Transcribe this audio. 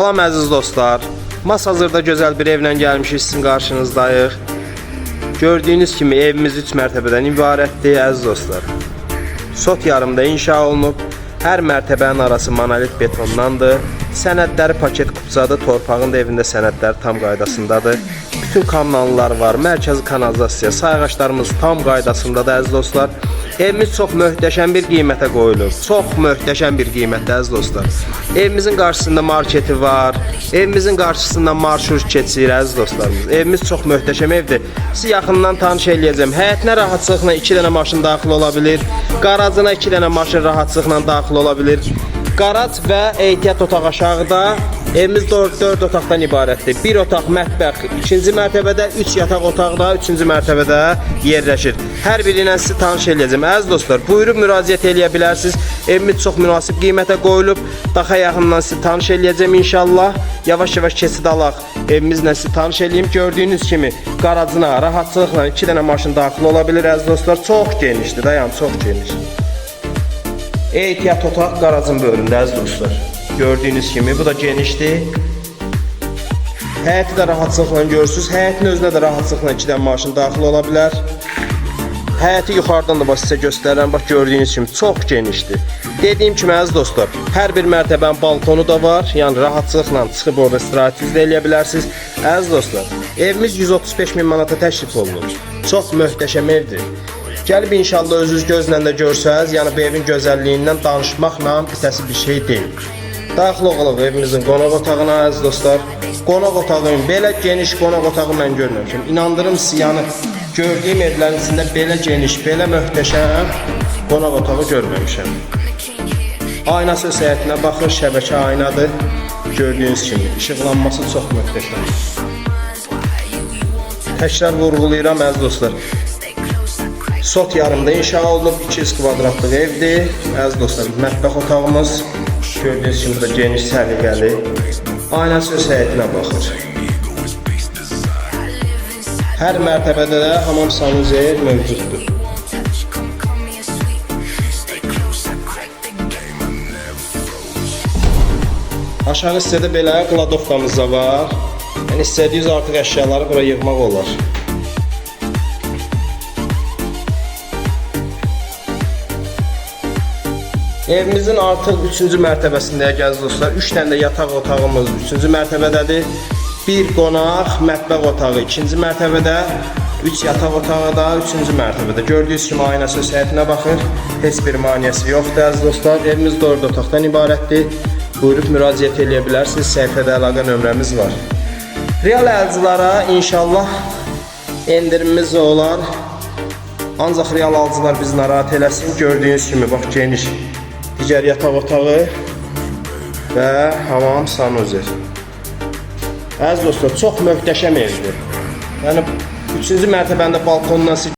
Salam əziz dostlar. Masazırda gözəl bir evlə gəlmişik, sizin qarşınızdayıq. Gördüyünüz kimi evimiz 3 mərtəbədən ibarətdir əziz dostlar. Sot yarımda inşa olunub. Hər mərtəbənin arası monolit betondandır. Sənədləri paket kupçadır. Torpağın da evində sənədləri tam qaydasındadır. Bütün kanallar var. Mərkəzi kanalizasiya, sayğaçlarımız tam qaydasındadır əziz dostlar. Evimiz çox möhtəşəm bir qiymətə qoyulub. Çox möhtəşəm bir qiymətdə əziz dostlar. Evimizin qarşısında marketi var. Evimizin qarşısından marşrut keçir əziz dostlarımız. Evimiz çox möhtəşəm evdir. Sizi yaxından tanış eləyəcəm. Həyətinə rahatçılıqla 2 dənə maşın daxil ola bilir. Qarajına 2 dənə maşın rahatçılıqla daxil ola bilir. Qaraj və ehtiyat otağı aşağıda. Evimiz 4 otaqdan ibarətdir. Bir otaq mətbəx ikinci mərtəbədə, 3 yataq otağı da üçüncü mərtəbədə yerləşir. Hər biri ilə sizi tanış eləyəcəm. Əziz dostlar, buyurub müraciət eləyə bilərsiniz. Evimiz çox münasib qiymətə qoyulub. Daha yaxından sizi tanış eləyəcəm inşallah. Yavaş-yavaş keçid alaq. Evimizlə sizi tanış eləyim. Gördüyünüz kimi qarajına rahatçılıqla 2 dənə maşın daxil ola bilir əziz dostlar. Çox genişdir, dayan, çox geniş. Ehtiyat otaq qarajın bölümündə əziz dostlar. Gördüyünüz kimi bu da genişdir. Həyəti də rahatçılıqla görürsüz. Həyətin özünə də rahatçılıqla 2 dənə maşın daxil ola bilər. Həyəti yuxarıdan da bax sizə göstərirəm. Bax gördüyünüz kimi çox genişdir. Dediyim kimi əziz dostlar, hər bir mərtəbənin balkonu da var. Yəni rahatçılıqla çıxıb orada istirahət də eləyə bilərsiniz. Əziz dostlar, evimiz 135 min manata təklif olunur. Çox möhtəşəm evdir. Gəlib inşallah özünüz gözlə də görsəz, yəni bu evin gözəlliyindən danışmaqla bitəsi bir şey deyil. Daxil olaq evimizin qonaq otağına əziz dostlar. Qonaq otağı, belə geniş qonaq otağı mən görməmişəm. İnandırım sizi, yəni gördüyüm evlərin içində belə geniş, belə möhtəşəm qonaq otağı görməmişəm. Aynası öz həyətinə baxır, şəbəkə aynadır. Gördüyünüz kimi işıqlanması çox möhtəşəmdir. Təkrar vurğulayıram əziz dostlar. Sot yarımda inşa olunub, 200 kvadratlıq evdir. Əziz dostlar, mətbəx otağımız gördüyünüz kimi bu da geniş, səliqəli. Aynası öz həyətinə baxır. Hər mərtəbədə də hamam sanuzel mövcuddur. Aşağı hissədə belə qladovkamız da var. Yəni istədiyiniz artıq əşyaları bura yığmaq olar. Evimizin artıq 3-cü mərtəbəsindəyik əziz dostlar. 3 dənə də yataq otağımız 3-cü mərtəbədədir. Bir qonaq, mətbəx otağı 2-ci mərtəbədə, 3 yataq otağı da 3-cü mərtəbədə. Gördüyünüz kimi aynası öz həyətinə baxır. Heç bir maneəsi yoxdur əziz dostlar. Evimiz 4 otaqdan ibarətdir. Buyurub müraciət eləyə bilərsiniz. Səhifədə əlaqə nömrəmiz var. Real alıcılara inşallah endirimimiz olar. Ancaq real alıcılar bizi narahat eləsin. Gördüyünüz kimi bax geniş digər yataq otağı və hamam sanuzel. Əziz dostlar, çox möhtəşəm evdir. Yəni 3-cü mərtəbəndə balkondan siz